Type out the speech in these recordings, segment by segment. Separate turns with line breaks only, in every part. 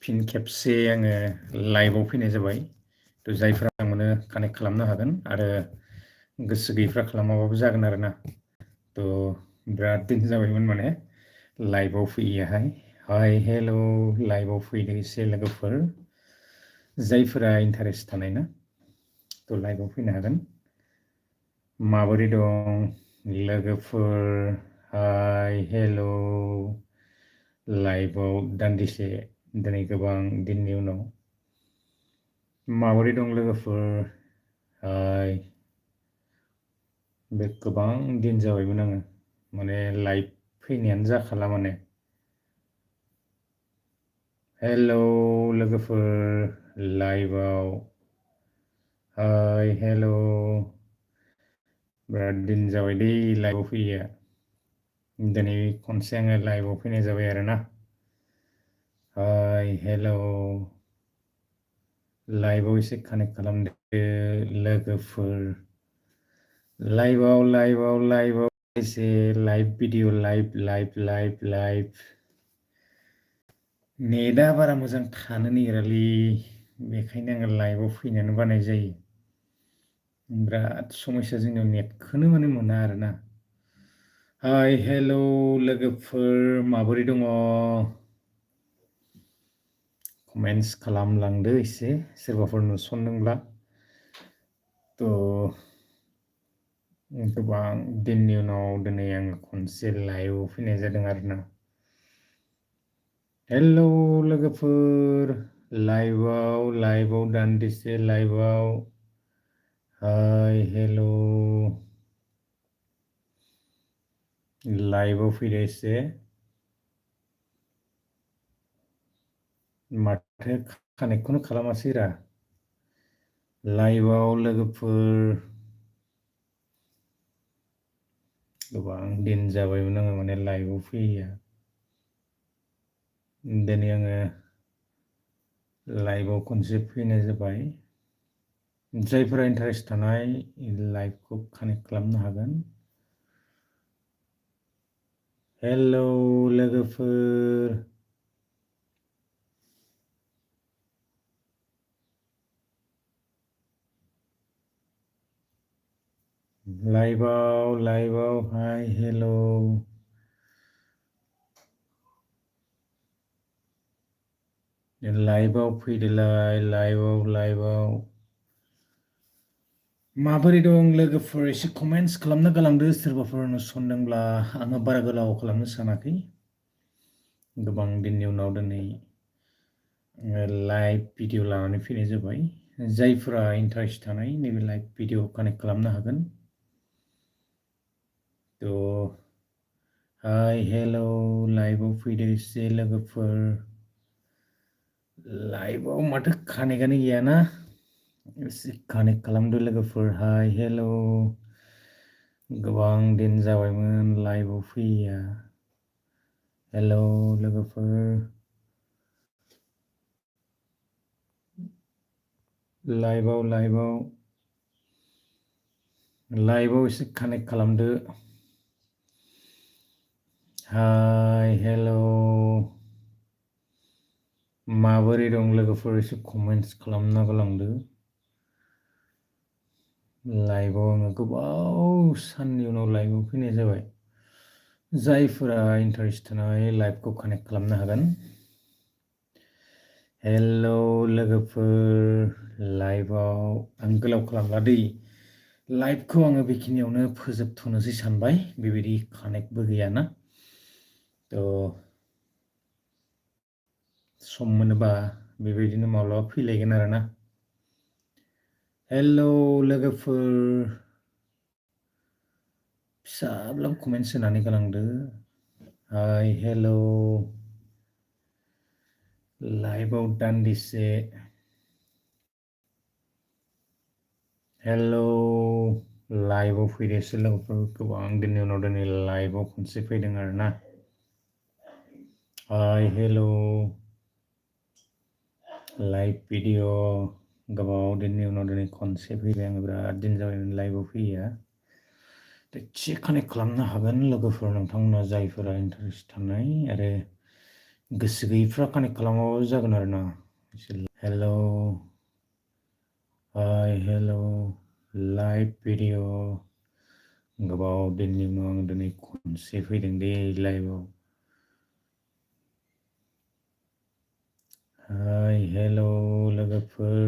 फिन खेबसे आङो लाइभआव फैनाय जाबाय। थ' जायफ्रा मोजां मोनो कानेक्ट खालामनो हागोन आरो गोसो गैयैफ्रा खालामाबाबो जागोन आरोना। थ' बिराद दिन जाबायमोन माने लाइभआव फैयैयाहाय। हाय हेल' लाइभआव फैदो एसे लोगोफोर जायफोरा इन्टारेस्ट थानाय ना थ' लाइभआव फैनो हागोन। माबोरै दं लोगोफोर? हाय हेल' लाइभआव दान्दिसे दिनै गोबां दिननि उनाव माबोरै दं लोगोफोर? हाय बे गोबां दिन जाबायमोन आङो माने लाइभ फैनायानो जाखाला माने। हेल' लोगोफोर लाइभआव हाय हेल' बिराद दिन जाबाय दै लाइभआव फैयैया। दिनै खनसे आङो लाइभआव फैनाय जाबाय आरोना। हाय हेल' लाइभआव एसे कानेक्ट खालामदो लोगोफोर। लाइभआव एसे लाइभ भिडिअ लाइभ नेटआ बारा मोजां थानो नागिरालै बेखायनो आङो लाइभआव फैनोनो बानाय जायो। बिराद समस्या जोंनियाव नेटखौनो माने मोना आरोना। हाय हेल' लोगोफोर माबोरै दङ? कमेन्ट्स खालामलांदो एसे सोरबाफोर नुसनदोंब्ला। थ' गोबां दिननि उनाव दिनै आं खनसे लाइभआव फैनाय जादों आरोना। हेल' लोगोफोर लाइभआव दान्दिसे लाइभआव हाय हेल' लाइभआव फैदो एसे। माथो कानेक्टखौनो खालामासैरा लाइभआव लोगोफोर। गोबां दिन जाबायमोन आङो माने लाइभआव फैयैया। दिनै आङो लाइभआव खनसे फैनाय जाबाय। जायफोरा इन्टारेस्ट थानाय लाइभखौ कानेक्ट खालामनो हागोन। हेल' लोगोफोर लाइभआव हाय हेल' लाइभआव फैदोलाय लाइभआव माबोरै दं लोगोफोर एसे कमेन्ट्स खालामना गालांदो सोरबाफोर नुसनदोंब्ला। आङो बारा गोलाव खालामनो सानाखै। गोबां दिननि उनाव दिनै लाइभ भिडिअ लानानै फैनाय जाबाय। जायफोरा इन्टारेस्ट थानाय नैबे लाइभ भिडिअ कानेक्ट खालामनो हागोन। थ' हाय हेल' लाइभआव फैदो एसे लोगोफोर। लाइभआव माथो कानेक्टआनो गैयाना एसे कानेक्ट खालामदो लोगोफोर। हाय हेल' गोबां दिन जाबायमोन लाइभआव फैयैया। हेल' लोगोफोर लाइभआव एसे कानेक्ट खालामदो। हाय हेल' माबोरै दं लोगोफोर एसे कमेन्ट्स खालामना गालांदो। लाइभआव आङो गोबाव साननि उनाव लाइभआव फैनाय जाबाय। जायफोरा इन्टारेस्ट थानाय लाइभखौ कानेक्ट खालामनो हागोन। हेल' लोगोफोर लाइभआव आं गोलाव खालामला दै लाइभखौ आङो बेखिनियावनो फोजोबथ'नोसै सानबाय। बेबायदि कानेक्टबो गैयाना। थ' सम मोनोबा बेबायदिनो माब्लाबा फैलायगोन आरोना। हेल' लोगोफोर फिसाब्लाबो कमेन्ट्स होनानै गालांदो। हाय हेल' लाइभआव दान्दिसे हेल' लाइभआव फैदो एसे लोगोफोर। गोबां दिननि उनाव दिनै लाइभआव खनसे फैदों आरोना। हाय हेल' लाइभ भिडिअ गोबाव दिननि उनाव दिनै खनसे फैबाय आङो। बिराद दिन जाबायमोन लाइभआव फैयैया। एसे कानेक्ट खालामनो हागोन लोगोफोर नोंथांमोना जायफोरा इन्टारेस्ट थानाय आरो गोसो गैयैफ्रा कानेक्ट खालामाबाबो जागोन आरोना। हेलौ हाय हेलौ लाइभ भिडिअ गोबाव दिननि उनाव आं दिनै खनसे फैदों दे लाइभआव। हाय हेलौ लोगोफोर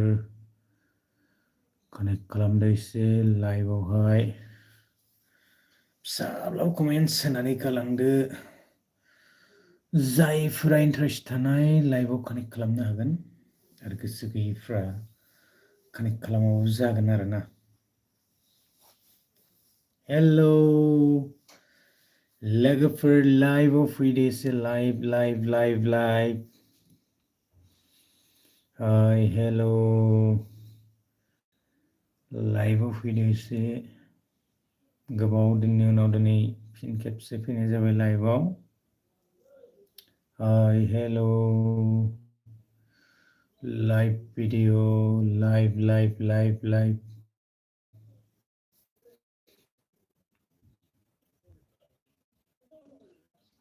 कानेक्ट खालामदो एसे लाइभआवहाय फिसाब्लाबो कमेन्ट्स होनानै गालांदो। जायफोरा इन्टारेस्ट थानाय लाइभआव कानेक्ट खालामनो हागोन आरो गोसो गैयैफ्रा कानेक्ट खालामाबाबो जागोन आरोना। हेलौ लोगोफोर लाइभआव फैदो एसे लाइभ हाय हेलौ लाइभआव फैदो एसे गोबाव दिननि उनाव दिनै फिन खेबसे फैनाय जाबाय लाइभआव। हाय हेलौ लाइभ भिडिअ लाइभ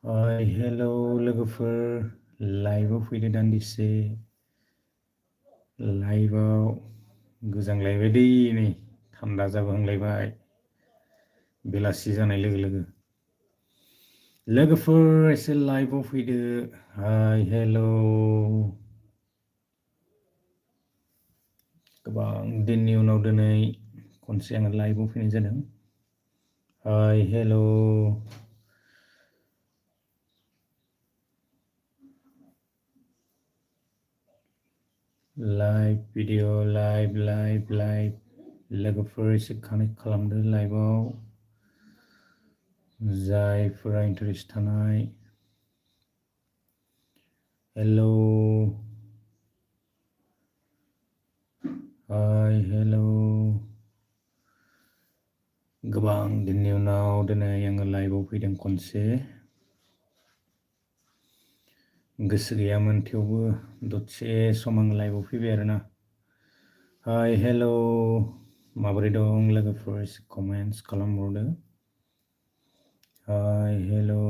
हाय हेलौ लोगोफोर लाइभआव फैदो दान्दिसे लाइभआव गोजांलायबाय दै नै थान्दा जाबोहांलायबाय बेलासि जानाय लोगो लोगो। लोगोफोर एसे लाइभआव फैदो हाय हेलौ गोबां दिननि उनाव दिनै खनसे आङो लाइभआव फैनाय जादों। हाय हेलौ लाइभ भिडिअ लाइभ लोगोफोर एसे कानेक्ट खालामदो लाइभआव जायफोरा इन्टारेस्ट थानाय। हेलौ हाय हेलौ गोबां दिननि उनाव दिनै आङो लाइभआव फैदों खनसे गोसो गैयामोन थेवबो दसे सम आं लाइभआव फैबाय आरोना। हाय हेलौ माबोरै दं लोगोफोर एसे कमेन्ट्स खालामहरदो। हाय हेलौ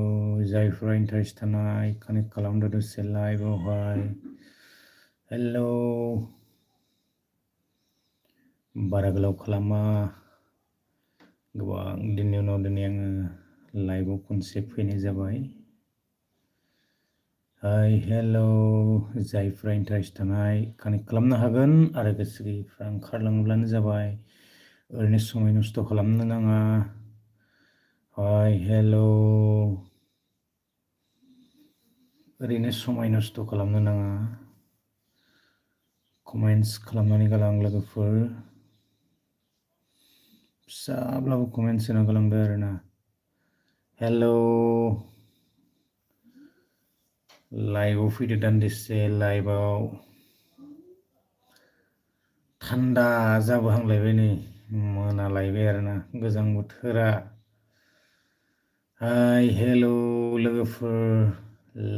जायफोरा इन्टारेस्ट थानाय कानेक्ट खालामदो दसे लाइभआवहाय। हेलौ बारा गोलाव खालामा गोबां दिननि उनाव दिनै आङो लाइभआव खनसे फैनाय जाबाय। हाय हेलौ जायफ्रा इन्टारेस्ट थानाय कानेक्ट खालामनो हागोन आरो गोसो गैयैफ्रा ओंखारलाङोब्लानो जाबाय ओरैनो समय नस्थ' खालामनो नाङा। हाय हेलौ ओरैनो समय नस्थ' खालामनो नाङा कमेन्ट्स खालामनानै गालां लोगोफोर फिसाब्लाबो कमेन्ट्स होना गालांदो आरोना। हेलौ लाइभआव फैदो दान्दिसे लाइभआव थान्दा जाबोहांलायबाय नै मोनालायबाय आरोना गोजां बोथोरा। हाय हेलौ लोगोफोर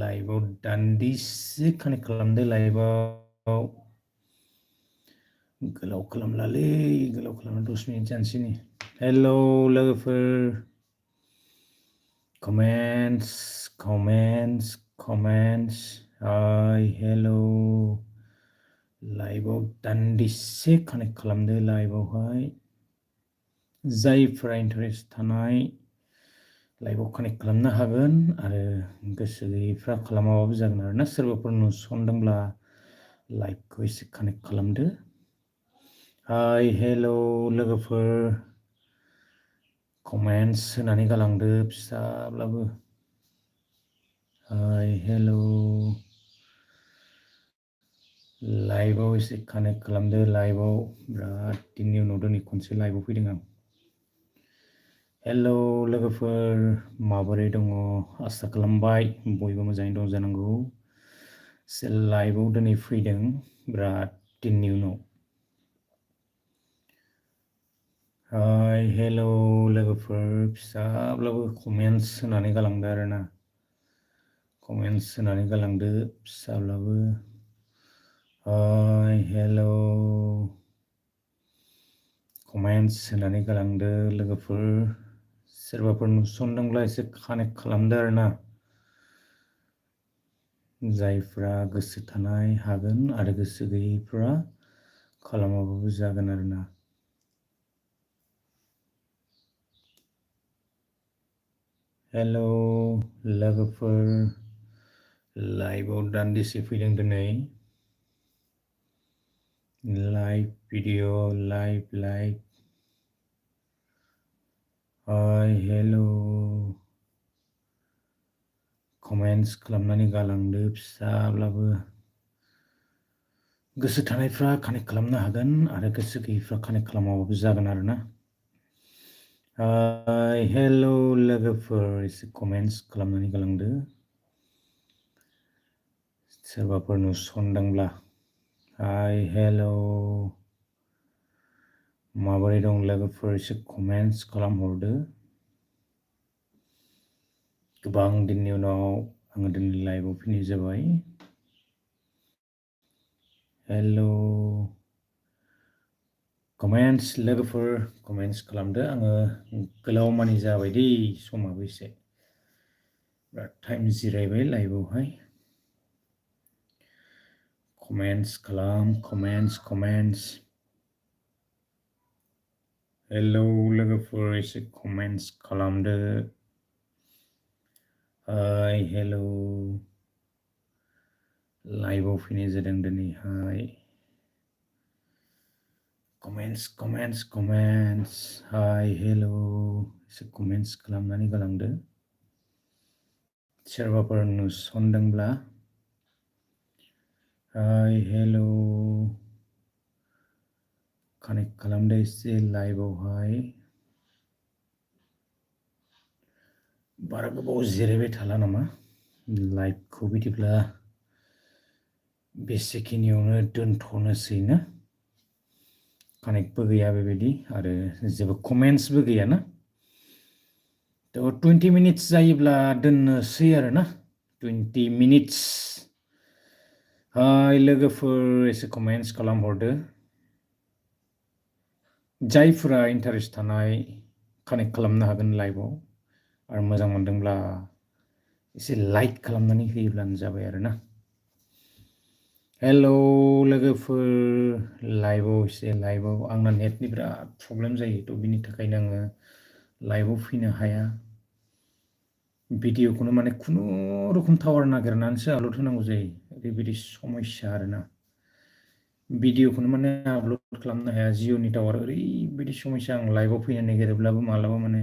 लाइभआव दान्दिसे कानेक्ट खालामदो लाइभआव गोलाव खालामला 10 मिनिट जानोसै नै। हेलौ लोगोफोर कमेन्ट्स हाय हेलौ लाइभआव दान्दिसे कानेक्ट खालामदो लाइभआवहाय जायफ्रा इन्टारेस्ट थानाय लाइभआव कानेक्ट खालामनो हागोन आरो गोसो गैयैफ्रा खालामाबाबो जागोन आरोना। सोरबाफोर नुसनदोंब्ला लाइभखौ एसे कानेक्ट खालामदो। हाय हेलौ लोगोफोर कमेन्ट्स होनानै गालांदो फिसाब्लाबो। हाय हेलौ लाइभआव एसे कानेक्ट खालामदो लाइभआव बिराद दिननि उनाव दिनै खनसे लाइभआव फैदों आं। हेलौ लोगोफोर माबोरै दङ आसा खालामबाय बयबो मोजाङै दं जानांगौ। एसे लाइभआव दिनै फैदों बिराद दिननि उनाव। हाय हेलौ लोगोफोर फिसाब्लाबो कमेन्ट्स होनानै गालांदो आरोना कमेन्ट्स होनानै गालांदो फिसाब्लाबो। हाय हेलौ कमेन्ट्स होनानै गालांदो लोगोफोर सोरबाफोर नुसनदोंब्ला एसे कानेक्ट खालामदो आरोना। जायफ्रा गोसो थानाय हागोन आरो गोसो गैयैफ्रा खालामाबाबो जागोन आरोना। हेलौ लोगोफोर, लाइभआव दान्दिसे फैदों दिनै। लाइभ भिडिअ, लाइभ हाय हेलौ, कमेन्ट्स खालामनानै गालांदो फिसाब्लाबो। गोसो थानायफ्रा कानेक्ट खालामनो हागोन आरो गोसो गैयैफ्रा कानेक्ट खालामाबाबो जागोन आरोना। हाय हेलौ लोगोफोर, एसे कमेन्ट्स खालामनानै गालांदो सोरबाफोर नुसनदोंब्ला। हाय हेलौ, माबोरै दं लोगोफोर, एसे कमेन्ट्स खालामहरदो। गोबां दिननि उनाव आङो दिनै लाइभआव फैनाय जाबाय। हेलौ, कमेन्ट्स लोगोफोर, कमेन्ट्स खालामदो। आङो गोलाव मानि जाबाय दै, समाबो एसे बिराद टाइम जिरायबाय लाइभआवहाय। कमेन्ट्स खालाम, कमेन्ट्स। हेलौ लोगोफोर, एसे कमेन्ट्स खालामदो। हाय हेलौ, लाइभआव फैनाय जादों दिनैहाय। कमेन्ट्स। हाय हेलौ, एसे कमेन्ट्स खालामनानै गालांदो सोरबाफोर नुसनदोंब्ला। हाय हेलौ, कानेक्ट खालामदो एसे लाइभआवहाय। बारा गोबाव जिरायबाय थाला नामा लाइभखौ, बिदिब्ला बेसेखिनियावनो दोनथ'नोसै ना। कानेक्टबो गैया बेबायदि आरो जेबो कमेन्ट्सबो गैयाना। थ' 20 मिनिट्स जायोब्ला दोननोसै आरोना। 20 मिनिट्स। हाय लोगोफोर, एसे कमेन्ट्स खालामहरदो। जायफोरा इन्टारेस्ट थानाय कानेक्ट खालामनो हागोन लाइभआव आरो मोजां मोनदोंब्ला एसे लाइक खालामनानै होयोब्लानो जाबाय आरोना। हेलौ लोगोफोर, लाइभआव आंना नेटनि बिराद प्रब्लेम जायो, थ' बिनि थाखायनो आङो लाइभआव फैनो हाया। भिडिअखौनो माने खुनुरुखुम टावार नागिरनानैसो आपल'ड होनांगौ जायो, ओरैबायदि समस्या आरोना। भिडिअखौनो माने आपल'ड खालामनो हाया, जिअ'नि टावार ओरैबायदि समस्या। आं लाइभआव फैनो नागिरोब्लाबो मालाबा माने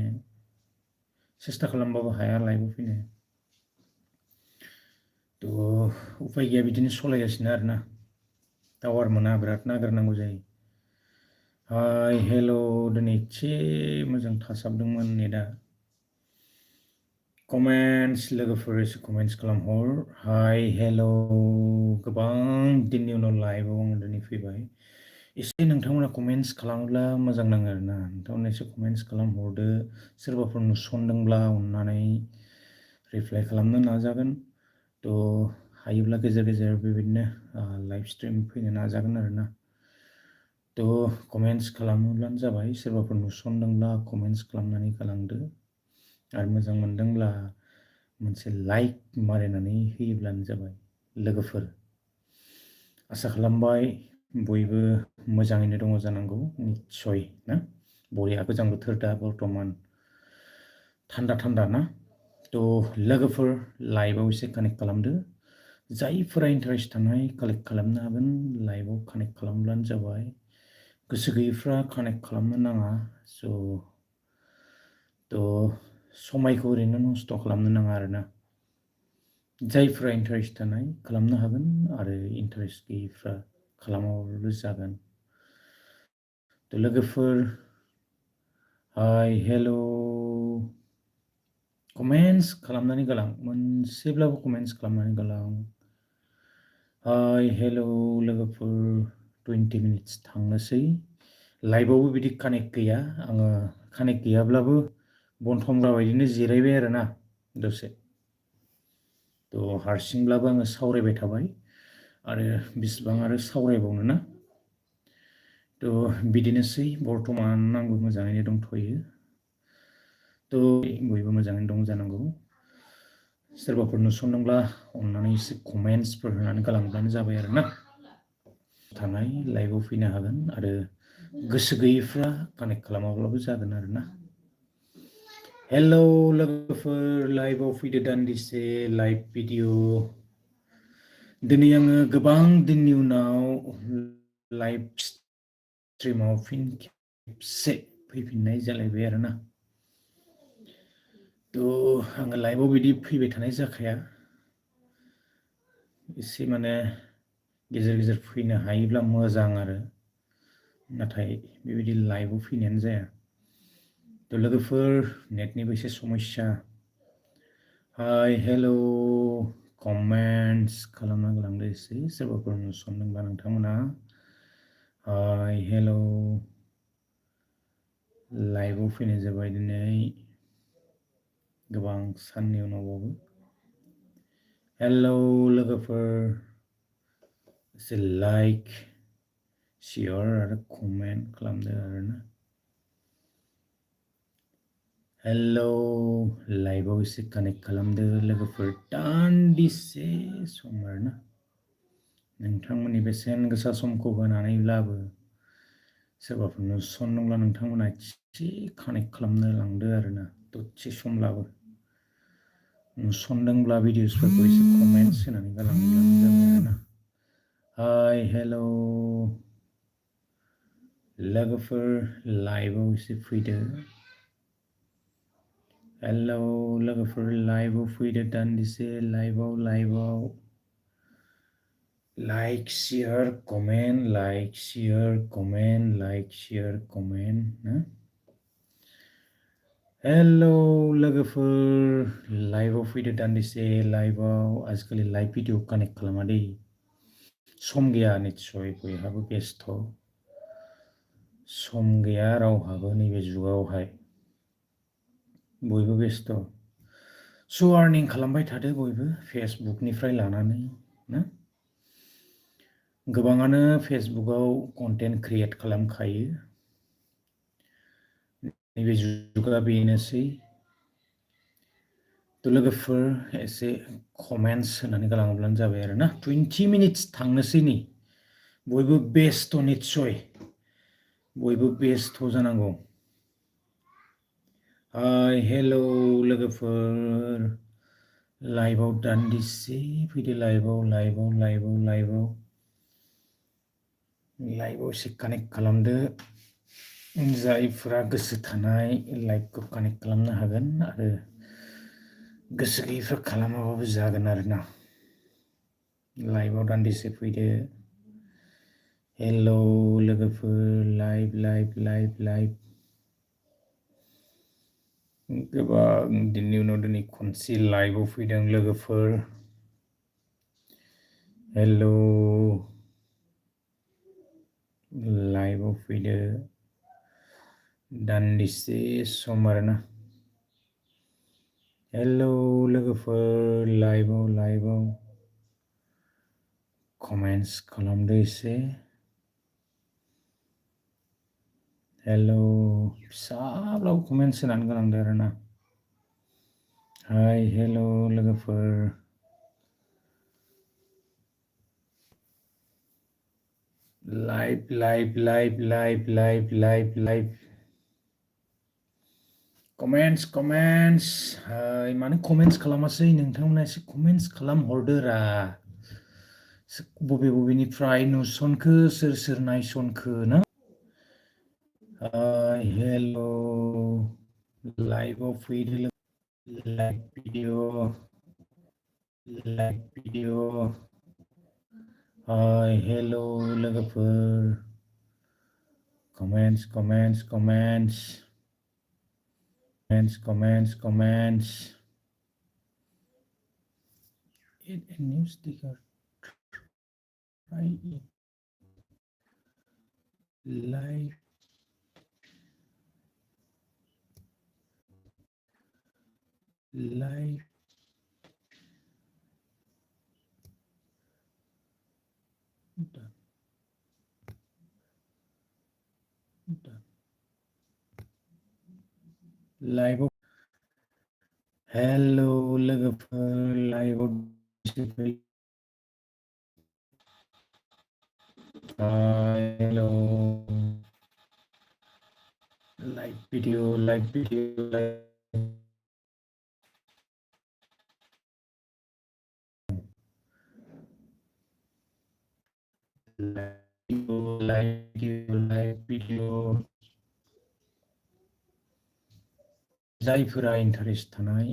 सेस्था खालामबाबो हाया लाइभआव फैनो। थ' उफाय गैया, बिदिनो सलायगासिनो आरोना। टावार मोना, बिराद नागिरनांगौ जायो। हाय हेलौ, दिनै एसे मोजां थासाबदोंमोन नेटआ। कमेन्ट्स लोगोफोर, एसे कमेन्ट्स खालामहर। हाय हेलौ, गोबां दिननि उनाव लाइभआव आङो दिनै फैबाय। एसे नोंथांमोना कमेन्ट्स खालामोब्ला मोजां नाङो आरोना। नोंथांमोना एसे कमेन्ट्स खालामहरदो। सोरबाफोर नुसनदोंब्ला अननानै रिप्लाइ खालामनो नाजागोन। थ' हायोब्ला गेजेर गेजेर बेबायदिनो लाइभ स्ट्रिम फैनो नाजागोन आरोना। थ' कमेन्ट्स खालामोब्लानो जाबाय। सोरबाफोर नुसनदोंब्ला कमेन्ट्स खालामनानै गालांदो आरो मोजां मोनदोंब्ला मोनसे लाइक मारिनानै होयोब्लानो जाबाय लोगोफोर। आसा खालामबाय बयबो मोजाङैनो दङ जानांगौ, निस्सय ना। बरिया, गोजां बोथोर दा बर्थमान थान्दा ना। थ' लोगोफोर, लाइभआव एसे कानेक्ट खालामदो। जायफोरा इन्टारेस्ट थानाय कालेक्ट खालामनो हागोन लाइभआव कानेक्ट खालामब्लानो जाबाय। गोसो गैयैफ्रा कानेक्ट खालामनो नाङा। थ' समायखौ ओरैनो नस्थ' खालामनो नाङा आरोना। जायफ्रा इन्टारेस्ट थानाय खालामनो हागोन आरो इन्टारेस्ट गैयैफ्रा खालामाबाबो जागोन। थ' लोगोफोर, हाय हेलौ, कमेन्ट्स खालामनानै गालां, मोनसेब्लाबो कमेन्ट्स खालामनानै गालां। हाय हेलौ लोगोफोर, 20 मिनिट्स थांनोसै। लाइभआवबो बिदि कानेक्ट गैया। आङो कानेक्ट गैयाब्लाबो बनथंग्रा बायदिनो जिरायबाय आरोना दसे। थ' हारसिंब्लाबो आङो सावरायबाय थाबाय आरो बिसिबां आरो सावरायबावनो ना। थ' बिदिनोसै, बर्थमान आंबो मोजाङैनो दंथ'यो। थ' बयबो मोजाङैनो दं जानांगौ। सोरबाफोर नुसनदोंब्ला अननानै एसे कमेन्ट्सफोर होनानै गालांब्लानो जाबाय आरो ना थानाय लाइभआव फैनो हागोन आरो गोसो गैयैफ्रा कानेक्ट खालामाब्लाबो जागोन आरो ना हेलौ लोगोफोर लाइभआव फैदो दान्दिसे लाइभ भिडिअ दिनै आङो गोबां दिननि उनाव लाइभ स्ट्रिमाव फिन खेबसे फैफिननाय जालायबाय आरो ना थ' आङो लाइभआव बिदि फैबाय थानाय जाखाया एसे माने गेजेर गेजेर फैनो हायोब्ला मोजां आरो नाथाय बेबायदि लाइभआव फैनायानो जाया थ' लोगोफोर नेटनिबो एसे समस्या हाय हेलौ कमेन्ट्स खालामना गालांदो एसे सोरबाफोर नुसनदोंबा नोंथांमोना हाय हेलौ लाइभआव फैनाय जाबाय दिनै गोबां साननि उनावबाबो हेलौ लोगोफोर एसे लाइक शेयार आरो कमेन्ट खालामदो आरोना हेलौ लाइभआव एसे कानेक्ट खालामदो लोगोफोर दान्दिसे सम आरोना नोंथांमोननि बेसेन गोसा समखौ होनानैब्लाबो सोरबाफोर नुसनदोंब्ला नोंथांमोना एसे कानेक्ट खालामनो लांदो आरोना दसे समब्लाबो नुसनदोंब्ला भिडिअसफोरखौ एसे कमेन्ट्स होनानै गालांब्लानो जाबाय आरोना हाय हेलौ लोगोफोर लाइभआव एसे फैदो हेलौ लोगोफोर लाइभआव फैदो दान्दिसे लाइभआव like share comment like share comment like share comment ना हेलौ लोगोफोर लाइभआव फैदो दान्दिसे लाइभआव आजिखालि लाइभ भिडिअ कानेक्ट खालामा दै सम गैया निस्सय बयहाबो बेस्थ' सम गैया रावहाबो नैबे जुगावहाय बयबो बेस्थ' स' आर्निं खालामबाय थादो बयबो फेसबुकनिफ्राय लानानै ना गोबाङानो फेसबुकआव कन्टेन्ट क्रियेट खालामखायो नैबे जुगा बेनोसै थ' लोगोफोर एसे कमेन्ट्स होनानै गालाङोब्लानो जाबाय आरो ना 20 मिनिट्स थांनोसै नै बयबो बेस्थ' निस्सय बयबो बेस्थ' जानांगौ हाय हेलौ लोगोफोर लाइभआव दान्दिसे फैदो लाइभआव एसे कानेक्ट खालामदो जायफोरा गोसो थानाय लाइभखौ कानेक्ट खालामनो हागोन आरो गोसो गैयैफ्रा खालामाबाबो जागोन आरोना लाइभआव दान्दिसे फैदो हेलौ लोगोफोर लाइभ गोबां दिननि उनाव दिनै खनसे लाइभआव फैदों लोगोफोर हेलौ लाइभआव फैदो दान्दिसे सम आरोना हेलौ लोगोफोर लाइभआव कमेन्ट्स खालामदो एसे हेलौ फिसाब्लाबो कमेन्ट्स होनानै गालांदो आरोना हाय हेलौ लोगोफोर लाइभ कमेन्ट्स हाय मानो कमेन्ट्स खालामासै नोंथांमोना एसे कमेन्ट्स खालामहरदो रा बबेनिफ्राय नुसनखो सोर नायसनखो ना हाय हेलौ लाइभआव फैदो लाइभ भिडिअ हाय हेलौ लोगोफोर comments add a new sticker try it live done live hello लोगोफोर लाइभआव hello live video live video जायफोरा इन्टारेस्ट थानाय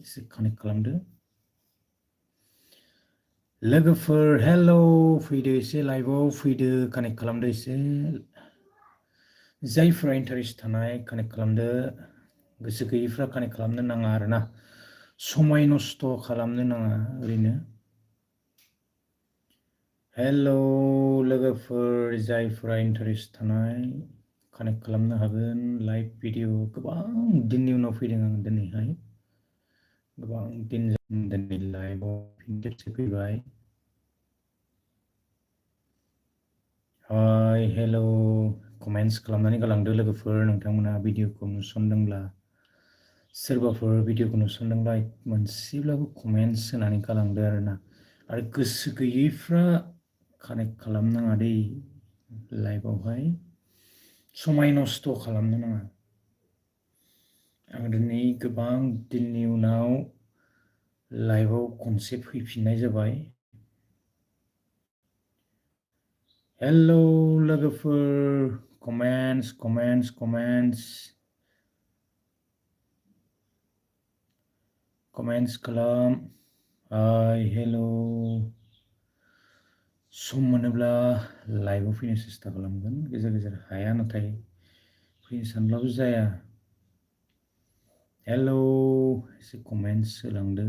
एसे कानेक्ट खालामदो लोगोफोर हेलौ फैदो एसे लाइभआव फैदो कानेक्ट खालामदो एसे जायफोरा इन्टारेस्ट थानाय कानेक्ट खालामदो गोसो गैयैफ्रा कानेक्ट खालामनो नाङा आरोना समाय नस्थ' खालामनो नाङा ओरैनो हेलौ लोगोफोर जायफोरा इन्टारेस्ट थानाय कानेक्ट खालामनो हागोन लाइभ भिडिअ गोबां दिननि उनाव फैदों आं दिनैहाय गोबां दिन दिनै लाइभआव फिन खेबसे फैबाय हाय हेलौ कमेन्ट्स खालामनानै गालांदो लोगोफोर नोंथांमोना भिडिअखौ नुसनदोंब्ला सोरबाफोर भिडिअखौ नुसनदोंब्ला मोनसेब्लाबो कमेन्ट्स होनानै गालांदो आरोना आरो गोसो गैयैफ्रा कानेक्ट खालामनाङा दै लाइभआवहाय समाय नस्थ' खालामनो नाङा आं दिनै गोबां दिननि उनाव लाइभआव खनसे फैफिननाय जाबाय हेलौ लोगोफोर कमेन्ट्स खालाम हाय हेलौ सम मोनोब्ला लाइभआव फैनो सेस्था खालामगोन गेजेर गेजेर हाया नाथाय फैनो सानब्लाबो जाया हेलौ एसे कमेन्ट्स होलांदो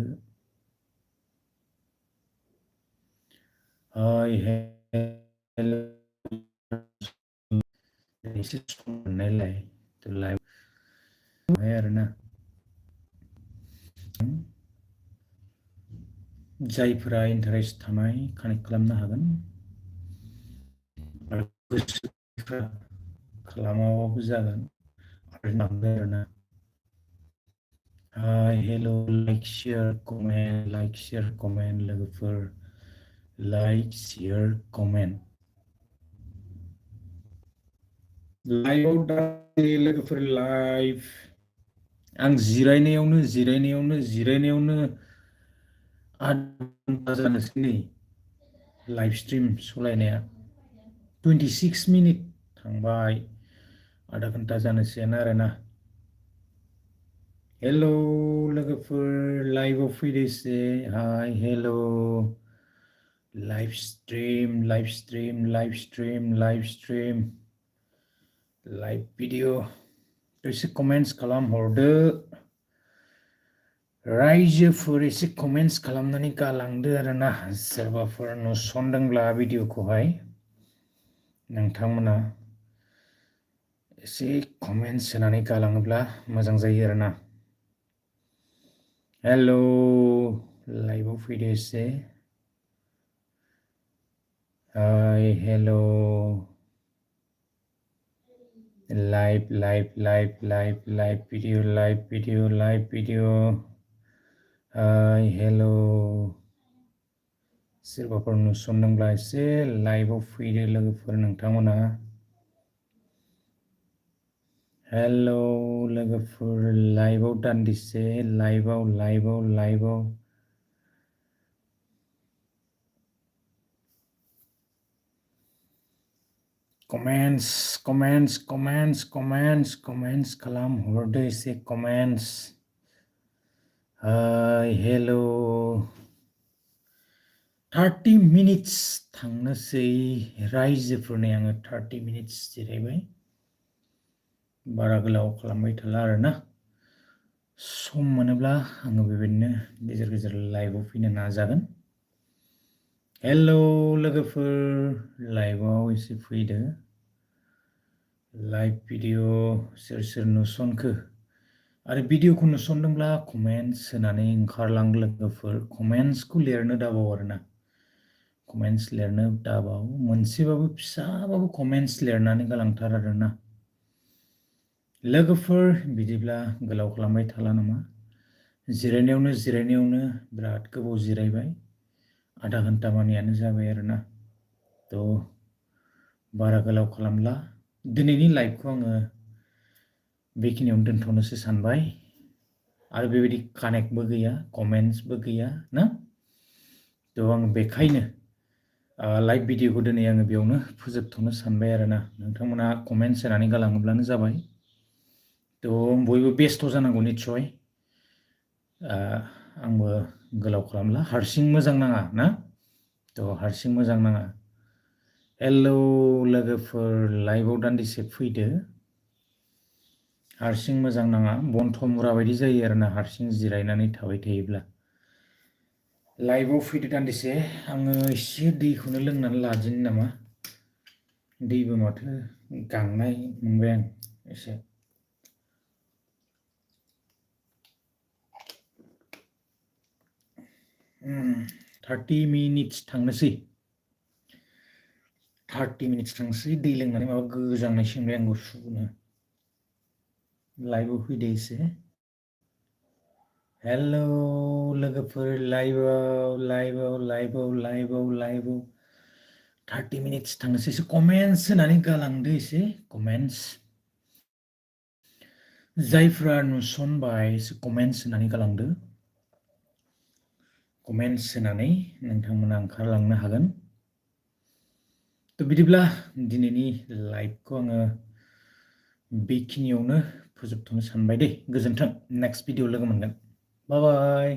हाय हेलौ एसे सम मोननायलाय लाइभ आरोना जायफोरा इन्टारेस्ट थानाय कानेक्ट खालामनो हागोन आरो गोसोफ्रा खालामाबाबो जागोन आरोना हाय हेलौ लाइक शेयार कमेन्ट लोगोफोर लाइक शेयार कमेन्ट लाइभआव दा लोगोफोर लाइभ आं जिरायनायावनो आधा घन्टा जानोसै नै लाइभ स्ट्रिम सलायनाया 26 मिनिट थांबाय आधा घन्टा जानोसैयानो आरोना हेलौ लोगोफोर लाइभआव फैदो एसे हाय हेलौ लाइभ भिडिअ एसे कमेन्ट्स खालामहरदो रायजोफोर एसे कमेन्ट्स खालामनानै गालांदो आरोना सोरबाफोर नुसनदोंब्ला भिडिअखौहाय नोंथांमोना एसे कमेन्ट्स होनानै गालाङोब्ला मोजां जायो आरोना हेलौ लाइभआव फैदो एसे हाय hello live video hi hello सोरबाफोर नुसनदोंब्ला एसे लाइभआव फैदो लोगोफोर नोंथांमोना हेलौ लोगोफोर लाइभआव दान्दिसे लाइभआव कमेन्ट्स खालामहरदो एसे कमेन्ट्स हाय हेलौ 30 मिनिट्स थांनोसै रायजोफोरनि आङो 30 मिनिट्स जिरायबाय बारा गोलाव खालामबाय थाला आरोना सम मोनोब्ला आङो बेबायदिनो गेजेर गेजेर लाइभआव फैनो नाजागोन हेलौ लोगोफोर लाइभआव एसे फैदो लाइभ भिडिअ सोर नुसनखो आरो भिडिअखौ नुसनदोंब्ला कमेन्ट्स होनानै ओंखारलां लोगोफोर कमेन्ट्सखौ लिरनो दाबाव आरोना कमेन्ट्स लिरनो दाबाव मोनसेबाबो फिसाबाबो कमेन्ट्स लिरनानै गालांथार आरोना लोगोफोर बिदिब्ला गोलाव खालामबाय थाला नामा जिरायनायावनो बिराद गोबाव जिरायबाय आधा घन्टा मानियानो जाबाय आरोना थ' बारा गोलाव खालामला दिनैनि लाइभखौ आङो बेखिनियावनो दोनथ'नोसो सानबाय आरो बेबायदि कानेक्टबो गैया कमेन्ट्सबो गैया ना थ' आं बेखायनो लाइभ भिडिअखौ दिनै आङो बेयावनो फोजोबथ'नो सानबाय आरोना नोंथांमोना कमेन्ट्स होनानै गालाङोब्लानो जाबाय थ' बयबो बेस्थ' जानांगौ निस्सय आंबो गोलाव खालामला हारसिं मोजां नाङा ना थ' हारसिं मोजां नाङा हेलौ लोगोफोर लाइभआव दान्दिसे फैदो हारसिं मोजां नाङा बन्थ मुरा बायदि जायो आरोना हारसिं जिरायनानै थाबाय थायोब्ला लाइभआव फैदो दान्दिसे आङो एसे दैखौनो लोंनानै लादिनि नामा दैबो माथो गांनाय मोनबाय आं एसे 30 मिनिट्स थांनोसै 30 मिनिट्स थांसै दै लोंनानै माबा गोजांनायसो मोनबाय आं गुसुनो लाइभआव फैदो एसे हेलौ लोगोफोर लाइभआव 30 मिनिट्स थांनोसै एसे कमेन्ट्स होनानै गालांदो एसे कमेन्ट्स जायफ्रा नुसनबाय एसे कमेन्ट्स होनानै गालांदो कमेन्ट्स होनानै नोंथांमोना ओंखारलांनो हागोन थ' बिदिब्ला दिनैनि लाइभखौ आङो बेखिनियावनो फोजोबथ'नो सानबाय दे गोजोन्थों नेक्स्ट भिडिअ लोगो मोनगोन बाय बाय